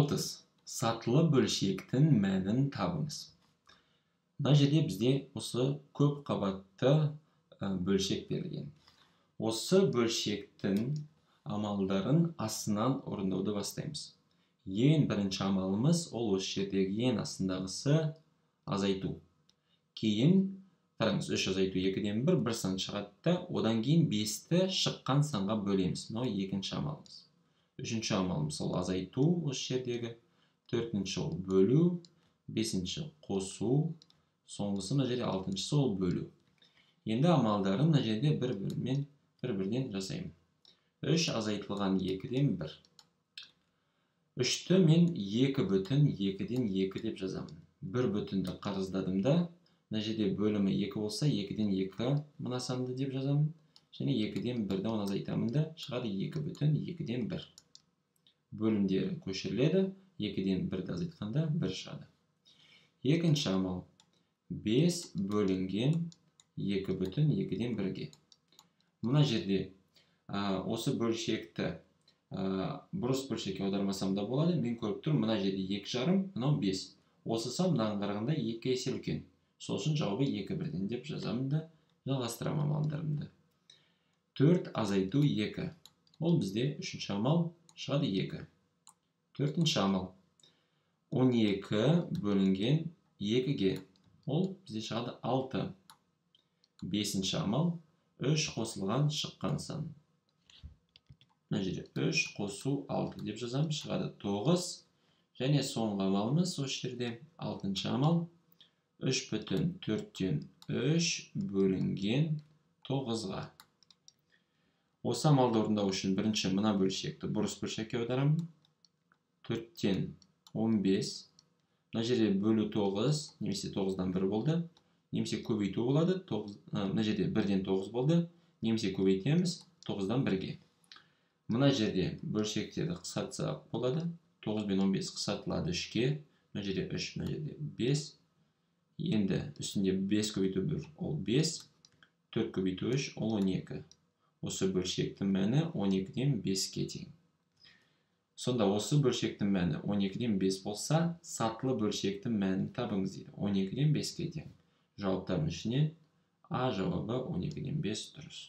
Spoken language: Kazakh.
30. Сатылы бөлшектің мәнін табыңыз. Мына жерде бізде осы көп қабатты бөлшек берілген. Осы бөлшектің амалдарын астынан орындауды бастаймыз. Ең бірінші амалымыз ол осы жердегі ең астындағысы азайту. Кейін қараңыз, 3 азайту 2-ден 1, бір сан шығады да, одан кейін 5-ті шыққан санға бөлеміз. Мынау екінші амалымыз. Үшінші амалымыз ол азайту осы жердегі. Төртінші ол бөлу, бесінші қосу, соңғысы мына жерде алтыншысы ол бөлу. Енді амалдарын мына жерде бір-бірімен, бір-бірден жасаймын. 3 азайтылған 2-ден 1. 3-ті мен 2 бүтін 2-ден 2 деп жазамын. 1 бүтінді қарыздадым да, мына жерде бөлімі 2 болса, 2-ден 2 мына санды деп жазамын. Және 2-ден 1-ді оны азайтамын да, шығады 2 бүтін 2-ден 1. Бөлімдері көшіріледі, 2-ден 1-ді азайтқанда 1 шығады. Екінші амал 5 бөлінген 2 бүтін 2-ден 1-ге. Мына жерде осы бөлшекті бұрыс бөлшекке аудармасам да болады. Мен көріп тұрмын, мына жерде 2,5, мынау 5. Осы сан мынаған қарағанда 2 есе үлкен. Сол үшін жауабы 2 бірден деп жазамын да, жалғастырамын амалдарымды. 4 азайту 2. Ол бізде үшінші амал шығады 2. Төртінші амал 12 бөлінген 2-ге. Ол бізде шығады 6. Бесінші амал 3 қосылған шыққан сан. Мына жерде 3 қосу 6 деп жазамын, шығады 9. Және соңғы амалымыз осы жерде алтыншы амал 3 бүтін 4-тен 3 бөлінген 9-ға. Осы амалды орындау үшін бірінші мына бөлшекті бұрыс бөлшекке аударамын. 4-тен 15. Мына жерде бөлу 9, немесе 9-дан 1 болды, немесе көбейту болады. 9, мына жерде 1-ден 9 болды, немесе көбейтеміз 9-дан 1-ге. Мына жерде бөлшектерді қысқартсақ болады. 9 бен 15 қысқартылады 3-ке. Мына жерде 3, мына жерде 5. Енді үстінде 5 көбейту 1, ол 5. 4 көбейту 3, ол 12. Осы бөлшектің мәні 12-ден 5-ке тең. Сонда осы бөлшектің мәні 12-ден 5 болса, сатылы бөлшектің мәнін табыңыз дейді. 12-ден 5-ке тең. Жауаптардың ішінен А жауабы 12-ден 5 дұрыс.